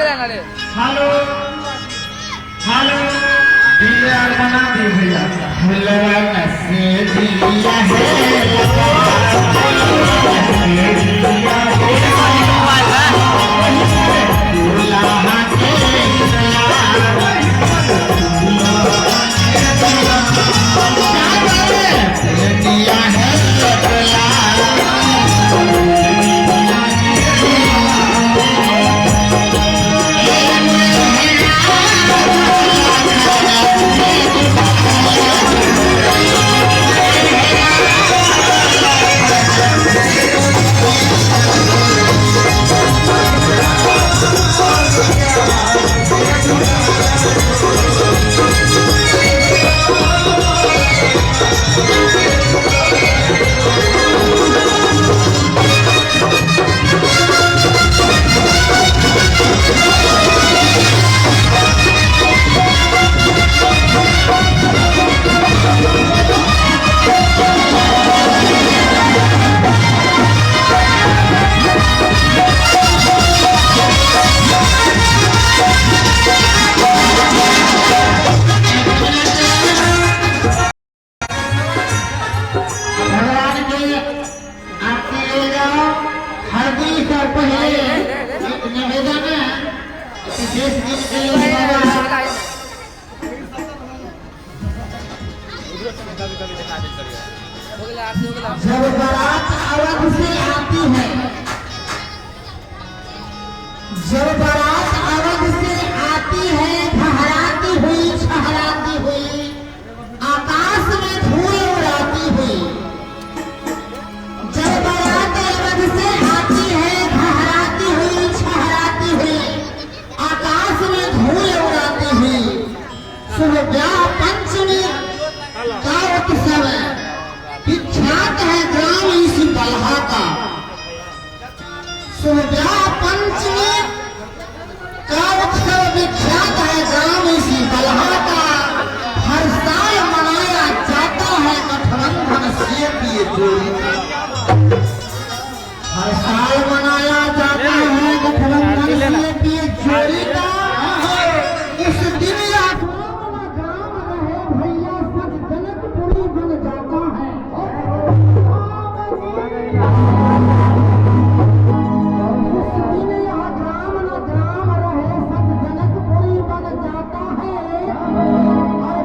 Hello hello DJ R बना दी भैया। से दिया है दिया है। भगवान के आरती ले जाओ। हल्दी से पहले एक निवेदन है कि जिस दिन के लिए बाबा जब बारात अवध से आती है, जब बारात अवध से आती है, घहराती हुई छहराती हुई, आकाश में धूल उड़ाती हुई। जब बारात अवध से आती है, घहराती हुई छहराती हुई, आकाश में धूल उड़ाती हुई, शुभ ब्याह पंचमी का उत्सव विख्यात है ग्राम इस बलहा का। शुभ ब्याह पंचमी का उत्सव विख्यात है ग्राम इस बलहा का। हर साल मनाया जाता है गठबंधन से जोड़ी का। हर साल मनाया जाता है गठबंधन से जोड़ी का। इस दिन या ग्राम रहे भैया सब जनकपुरी बन जाता है। उस दिन यह ग्राम न ग्राम रहे सब जनकपुरी बन जाता है। और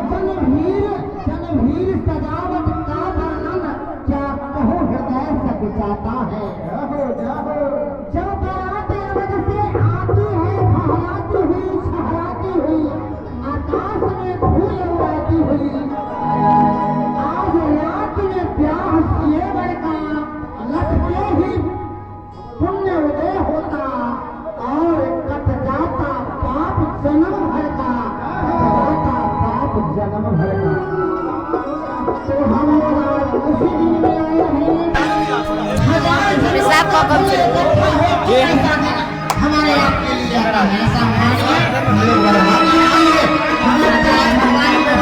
जनभीड़ सजावट का वर्णन क्या कहो, हृदय सज जाता है। जब बारात अवध से आती है, घहराती हुई छहराती हुई, आकाश में धूल उड़ाती हुई, आज रात में ब्याह सिएवर का लख के ही पुण्य उदय होता और कट जाता पाप जन्म भर का, कट जाता पाप जन्म भर का। तो हम लोग आज उसी दिन में आए हैं। हजार जन इकट्ठा होकर ऐसा दिन हमारे आपके लिए आता है। ऐसा मानिए, हम लोग बर्बादी आइए, हम लोग भगवान को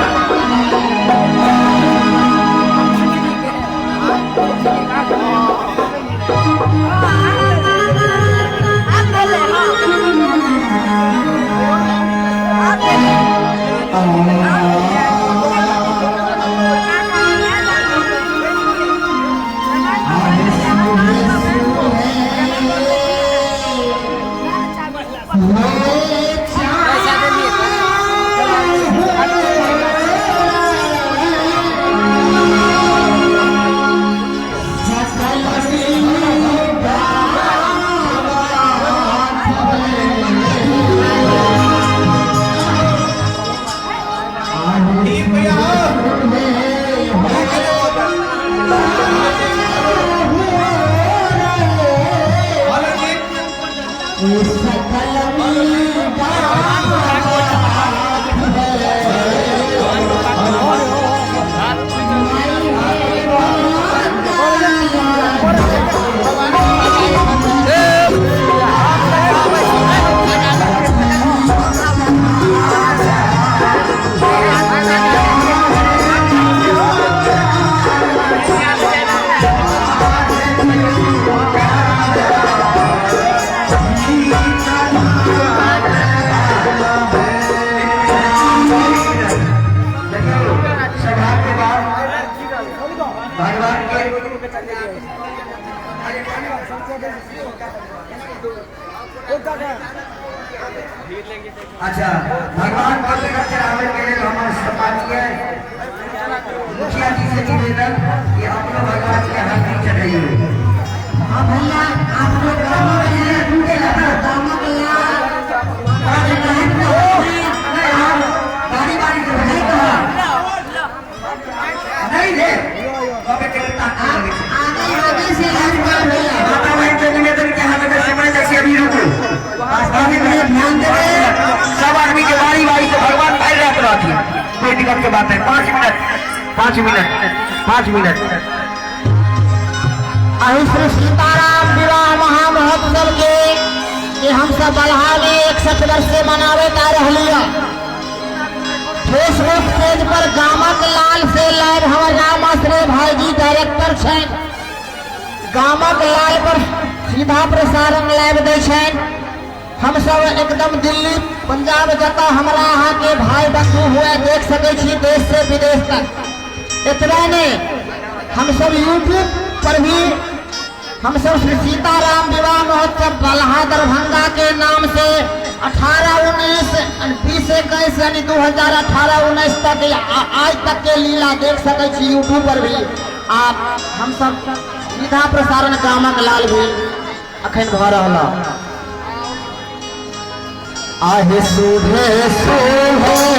Thank you. अच्छा, भगवान पर चढ़ावे के लिए हमारे सम्मानीय मुखिया जी से निवेदन कि हम लोग भगवान के हल्दी चढ़ाइए। हाँ भैया, आप लोग बारी बारी से नहीं कहा नहीं दे आगे आगे से लाइन कर भैया। माता बहन से निवेदन के हम समय जैसे अभी रुको, ध्यान दे सब आदमी के बारी बारी से भगवान फैल रहा थी, कोई दिक्कत के बात है। 5 मिनट 5 मिनट 5 मिनट। अहि श्री सीताराम विवाह महामहोत्सव के कि हम सब बलहा में 61 वर्ष से मनावे आ रही। फेसबुक पेज पर गामक लाल से लाइव हमर रामाश्रय भाई जी डायरेक्टर छनि, गामक लाल पर सीधा प्रसारण लाइव दै छनि। हम सब एकदम दिल्ली पंजाब जतऽ हमरा अहाँ के भाई बंधु हुए देख सकै छी, देश से विदेश तक। इतना नहीं, हम सब यूट्यूब पर भी हम सब श्री सीताराम विवाह महोत्सव बलहा दरभंगा के नाम से 18, 19, 20, 21 यानी 2018-19 तक आज तक के लीला देख सकै छी यूट्यूब पर भी। आप हम सब सीधा प्रसारण गामक लाल भी अखन भऽ रहल। आहे सुभे सुभे होए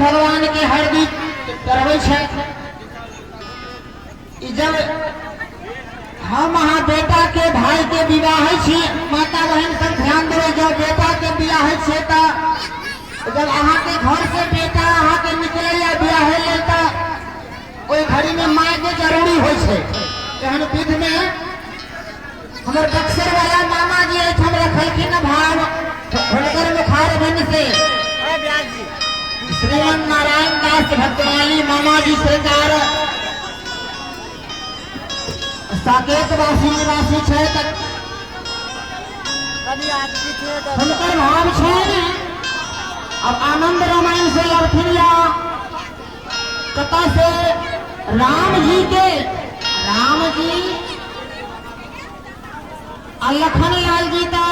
भगवान के हरदी चढ़बै छथि। जब हम अहाँ बेटा के भाई के विवाह छी, माता बहन सब ध्यान देबै, जब बेटा के बियाह छियै तऽ जब अहाँ के घर से बेटा अहाँ के निकलैया बियाहे लेल तऽ ओहि घड़ी में माय के जरूरी होइ छै। एहन विध में हमर बक्सर वाला मामा जी एहिठाम रखलखिन भाव, हुनकर मुखारबिंद से श्रीमन नारायण दास भक्तवाली मामा जी सरकार साकेत वासी निवासी छथि। हुनकर भाव छनि अब आनंद रामायण से लड़थिन या कतऽ से राम जी के, राम जी आ लखन लाल जी का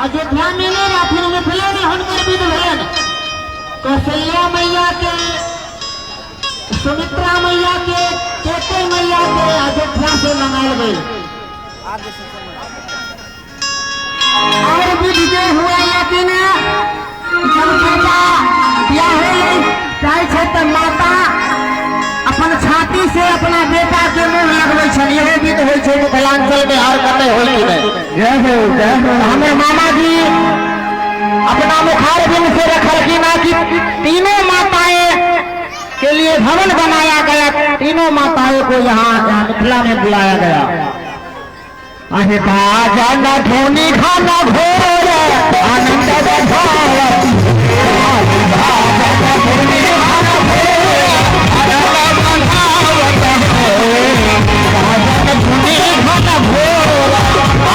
अयोध्या में नहीं रहथिन, मिथिला में हुनकर विध भेलनि। कौशल्या मैया के, सुमित्रा मैया के, केके मैया के अयोध्या से मंगायल गेल। और विध जे हुआ, लेकिन जब बेटा ब्याहे लेल जाइ छै तऽ माता अपन छाती से अपना बेटा के मुंह लगबै छनि। इहो विध होइ छै मिथिलांचल में, और कतै होइ कि नहि? जय हो, जय हो। हमें मामा जी अपना मुखार बिंद से रखलखिन कि तीनों माताएं के लिए भवन बनाया गया, तीनों माताओं को यहाँ यहाँ मिथिला में बुलाया गया। अहे बाजा न धोनी खाना घोर आनंद बधावत, बाजा न धोनी खाना घोर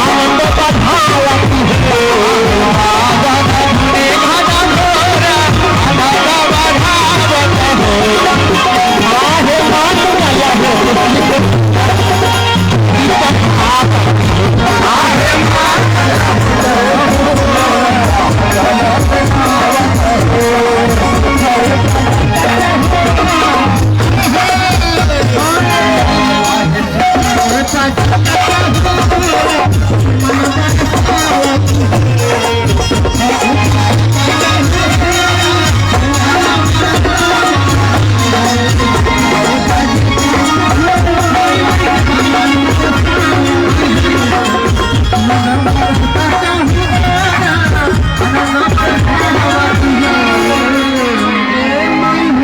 आनंद बधावत हो, बाजा न धोनी खाना घोर आनंद बधावत हो, बाजा न धोनी खाना घोर आनंद बधावत हो।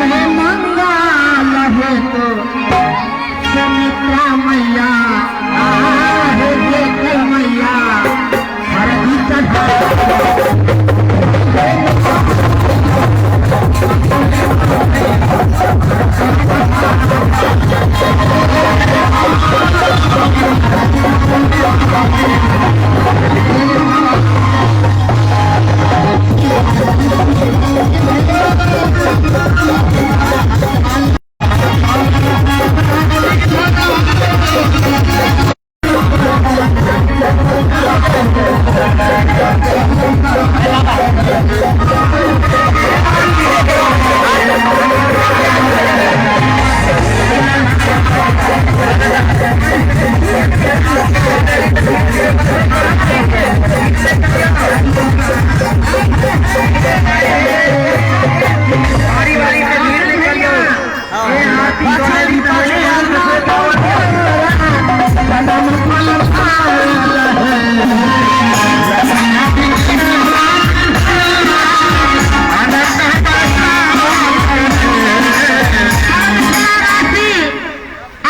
आहे मान गया हो सुमित्रा मैया आहे के मैया हरदी चढ़ा।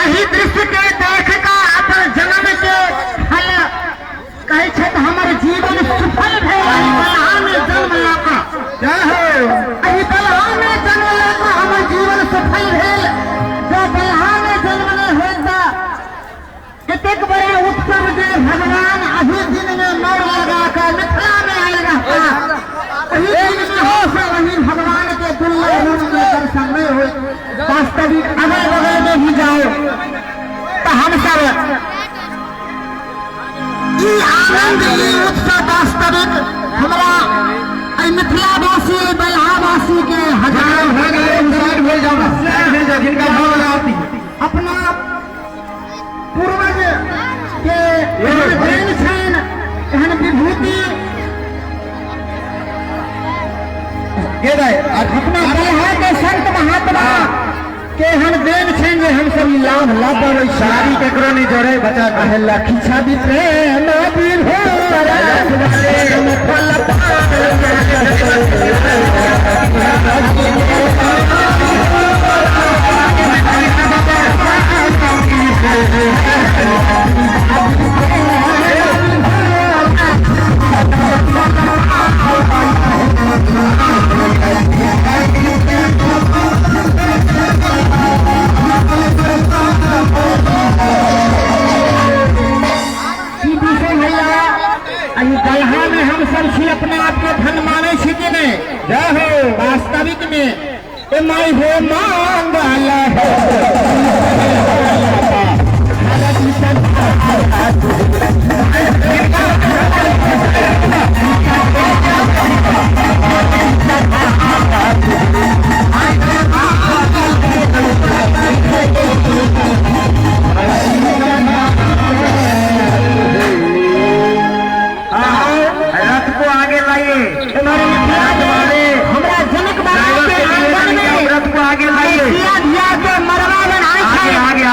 एहि दृश्य के देख कऽ अपन जन्म के फल कहै छथि, हमर जीवन सफल भेल एहि बलहा में जन्म लऽ कऽ। जय हो। एहि बलहा में जन्म लऽ कऽ हमर जीवन सफल भेल। जँ बलहा में जन्म नहि होइत तऽ एतेक बड़ा उत्सव जे भगवान एहि दिन में मोर लगा कऽ मिथिला में आयल रहता, एहि दिन में हमसब एहि भगवान के दुर्लभ रूप में दर्शन नहि होइत। वास्तविक अगल बगल में भी जाओ तऽ हमसब ई आनंद, ई उत्सव वास्तविक हमरा एहि मिथिलावासी, बलहावासी के हजारों जिनका भाव आती अपना पूर्वज के एहन प्रेम छनि, एहन विभूति अपना बलहा के संत महात्मा के एहन देन छनि जे हमसब ई लाभ लऽ पबै छी। सारी केकरो नहीं जोड़े बचा अहे लखी छवि प्रेम विभोर फल। की विषय भैया, एहि बलहा में हमसब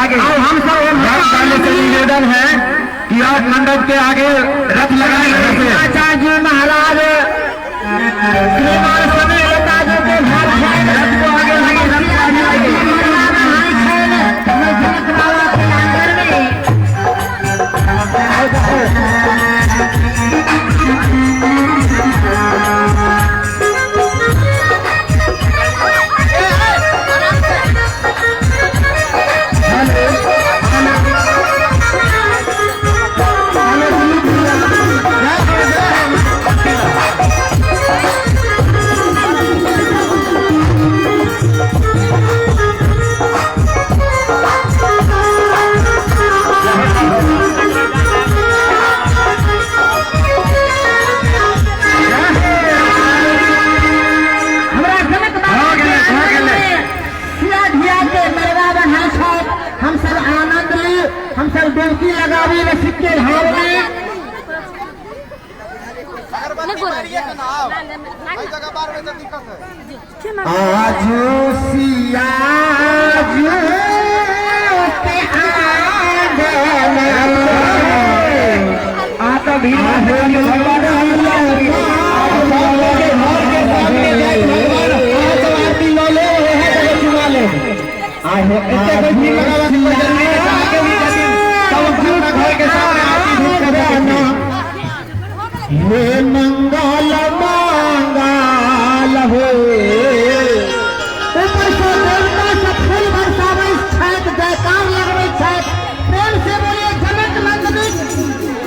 आगे। और हम सब रथ वाले से निवेदन है कि आप मंडप के आगे रथ लगाएंगे। आचार्य जी महाराज श्रीमान समय लता जी के घर रथ को आगे लगे, रथ को आगे लगे। जनक बाबा के आंगन में। हमरा जनक बाबा भऽ गेलै, भऽ गेलै। सिया धिया के मरवा बढ़ा छथि। हम सब आनंद ली, हम सब डुबकी लगाबी रसिक के भाव में। आज सिया जी के आंगन आता भीड़ भगवान हे मंगल मंगल हो। ऊपर से देवता से फूल बरसाबै छथि, जयकार लगबै छथि। प्रेम से बोलिए जनक नंदनी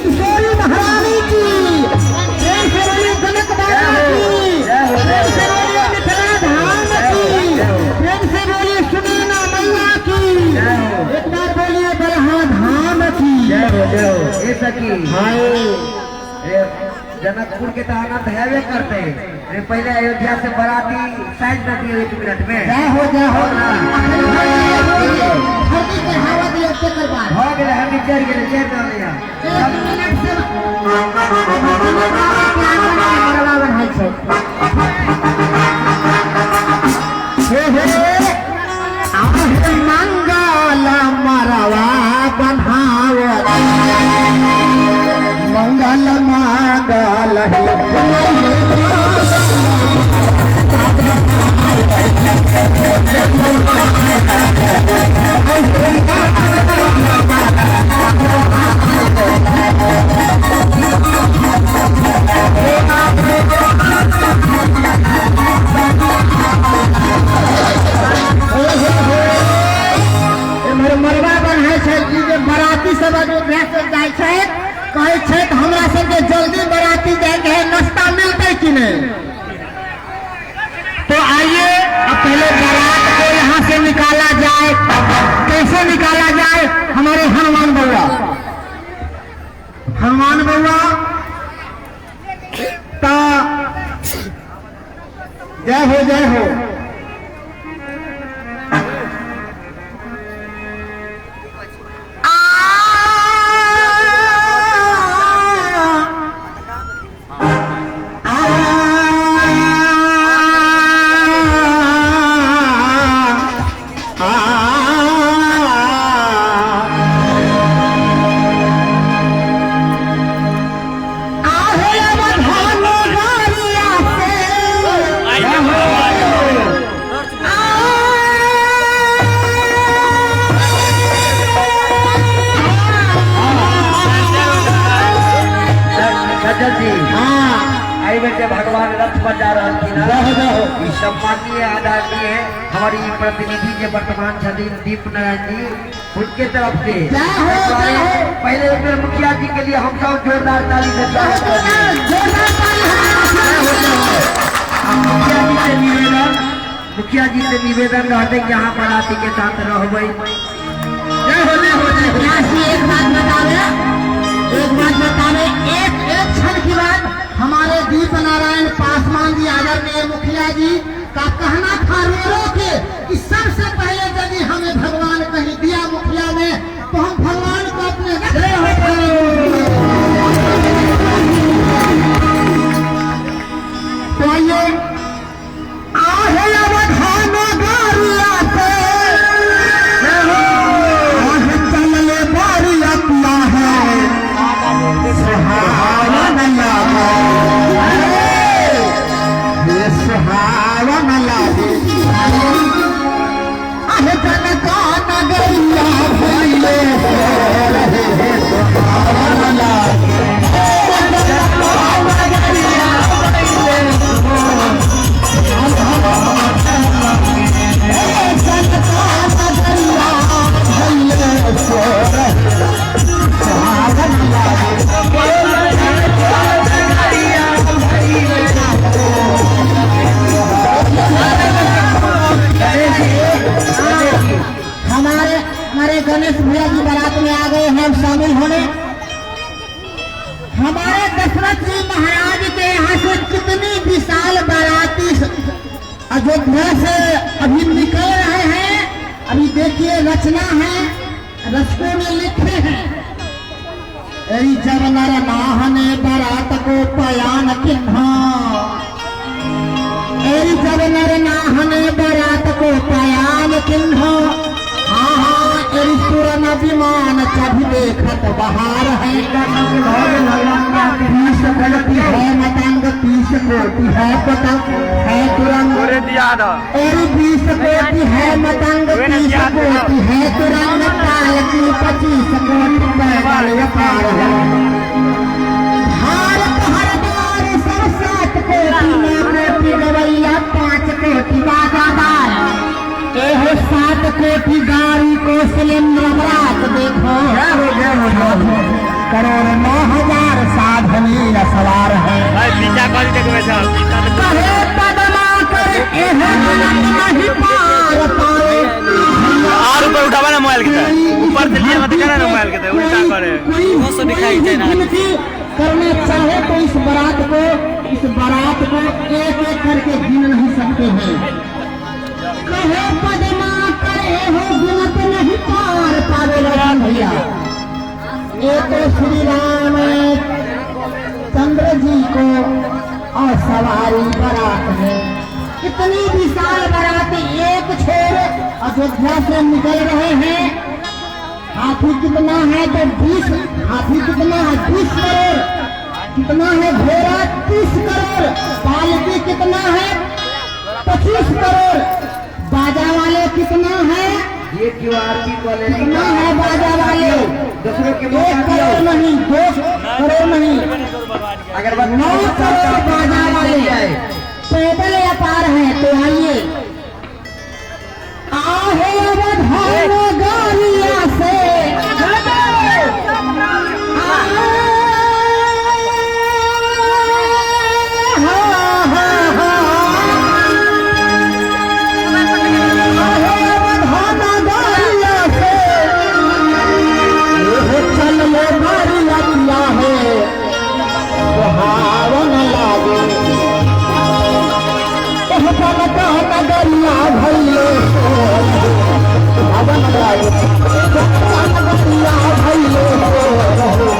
किशोरी महारानी की, प्रेम से बोलिए जनक बाबा की, प्रेम से बोलिए मिथिला धाम की, प्रेम से बोलिए सुनैना मैया की, एक बार बोलिए बरहा धाम की। जय हो, जय हो। ए सखी, हाय रे जनकपुर के तो आनंद हैवे करते। रे पहले अयोध्या से बराती साइज न दिए 1 मिनट में। जय हो, जय हो। हल्दी के हवा दियो तेकर बाद हो गेलै, हम चढ़ गेलै, चढ़ रहलै। 1 मिनट से मरवा बढ़ाइ छै। हे हे आहे मंगल मरवा बन्हावत, मंगल मंगल हे। एम्हर मरवा बन्हाइ छै कि जे बराती सब अयोध्या से जाइ छै, कहै छै हमरा सबके जल्दी बराती जाइके है, नाश्ता मिलतै कि नहीं। तो आइए अब पहले बारात को यहाँ से निकाला जाए। कैसे निकाला जाए? हमारे हनुमान बउआ, हनुमान बउआ ता जय हो, जय हो। सज्जन जी, हाँ आई बेर जे भगवान रथ पर जा रहलखिन जय हो, जय हो। ई सम्माननीय आदरणीय हमारी प्रतिनिधि जे वर्तमान छथिन दीप नारायण जी, उनके तरफ से जय हो, जय हो। पहले एक बेर मुखिया जी के लिए हम सब जोरदार ताली से स्वागत करते हैं। जोरदार ताली। मुखिया जी से निवेदन, मुखिया जी से निवेदन रहते कि यहाँ बराती के साथ रहबै। जय हो, जय हो, जय हो। एक बात बतावे, एक बात बतावे, एक एक क्षण की बात हमारे दीप नारायण पासवान जी आदरणीय मुखिया जी का कहना था रो रो के कि सबसे पहले यदि हमें भगवान कहीं दिया मुखिया ने तो हम भगवान को अपने रथ में बैठाएंगे। तो आइए आहे अवधान गारिया से, जनका नगरिया भइले रहे सुहावन लागे। जनका नगरिया भइले जनका नगरिया भइले रहे सुहावन लागे। हमारे हमारे गणेश भैया जी बारात में आ गए हैं शामिल होने। हमारे दशरथ जी महाराज के यहाँ से कितनी विशाल बाराती अयोध्या से अभी निकल रहे हैं। अभी देखिए रचना है, रचकों ने लिखे हैं। ऐ जब नर नाहने बारात को पयान किन्हा, ऐ जब नर नाहने बारात को पयान किन्हा, हाँ हाँ एरी सुरन विमान कभी देखत बहार है। 30 कोटि है मतंग, 30 कोटि है पतंग है तुरंग। एरी 20 कोटि है मतंग, 30 कोटि है तुरंग, ताल की 25 कोटि पैदल अपार है। भारत हर बार सब 7 कोटि 9 कोटि गवैया, 5 कोटि बाजादार, एहो 7 कोटि गाड़ी कौशलेंद्र बरात देखो। करोड़ 9,000 साधनी सवार है। कहे पदमा कर एहो जनक नहीं पार पाए। और ऊपर उठावा ना मोबाइल के, ऊपर से लिया मत करा ना मोबाइल के, उल्टा करे गिनती करना चाहे तो इस बारात को एक एक करके गिन नहीं सकते हैं। कहे पदमा करे हो गिनत नहीं पार पावे। राम भैया ये तो श्री राम चंद्र जी को और सवारी बारात में इतनी विशाल बारात एक छोर अयोध्या से निकल रहे हैं। हाथी कितना है तो 20 हाथी कितना है 20 करोड़, कितना है घोड़ा 30 करोड़, पालकी कितना है 25 करोड़, बाजा वाले कितना है, ये क्यूआरपी वाले कितना है बाजा वाले, दूसरों के 1 करोड़ नहीं, 2 करोड़ नहीं, अगर 9 करोड़ बाजा वाले पैदल व्यापार है। तो आइए आहे अवधान गारिया से सुहावन लागे। नगरिया भइले सुहावन लागे,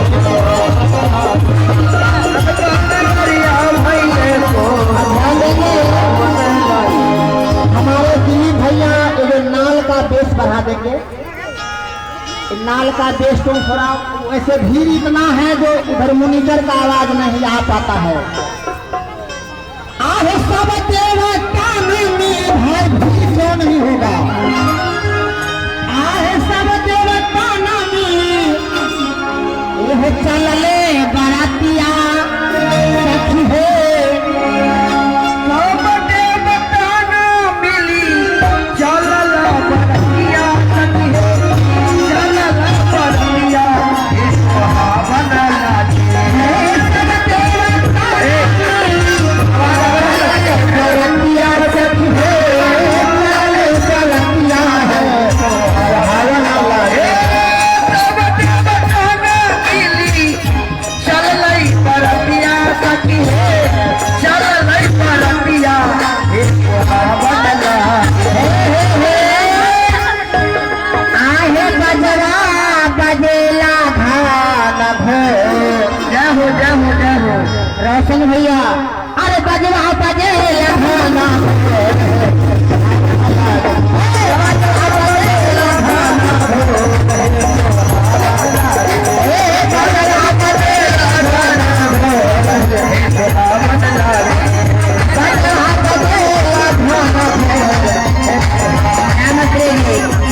नगरिया भइले ध्यान देंगे। हमारे दिलीप भैया एगो नाल का बेस बढ़ा देंगे। नाल का बेस तो थोड़ा वैसे भीड़ इतना है जो उधर मोनिटर का आवाज नहीं आ पाता है। आहे सब देवता में भाई भीड़ क्यों नहीं होगा। आहे सब देवता में यह चलले बरातिया सखी हो, सब देवता न मिली चलल बरतिया सखी हो, चलल बरतिया सुहावन लागे। सब देवता बरतिया सखी हो, चलल बरतिया है सुहावन लागे। सब देवता न मिली चलल बरतिया सखी हो, चलल बरतिया सुहावन लागे। आहे बजरा बजेला घान भो। जय हो जय हो जय हो रोशन भैया, अरे बजरा बजेला घान भो। बजरा बजेला घान भो। बजरा बजेला घान भो। बजरा बजेला घान भो। नमस्ते।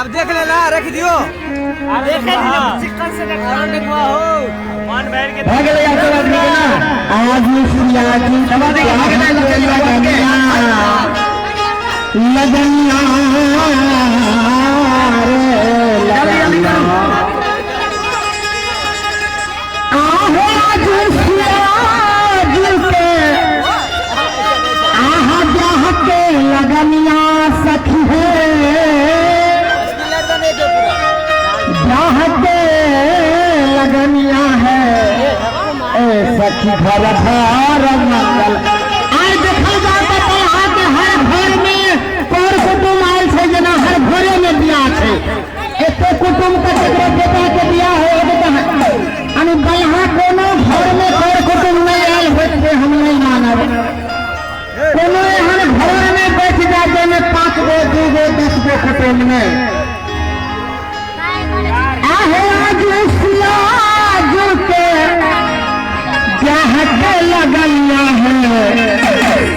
अब देख लेना रख दियो। देखे चिकन से देखवा हो मन भर के भऽ गेलै आब सब आदमी के ना। आज सूर्याजी लगनिया रे लगनिया आहो आज सूर्याजी के आहा ब्याह के लगनिया सखी है, ब्याह के लगनिया है ए सखी घर घर मंगल। आइ देखल जाए तऽ अहाँके हर घर में कर कुटुम आयल छै, जेना हर घरे में बियाह छै। एते कुटुम के ककरो बेटा के बियाह हो तऽ यानी बलहा कोनो घर में कर कुटुम नहीं आयल होत से हम नहीं मानब। कोनो एहन घर में बैठ जाए जाहिमे 5 गो 2 गो 10 गो कुटुम में। आहे आज सियाज के ब्याह के लगनिया है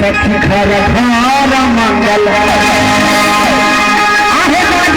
सखी घर घर मंगल। आहे आज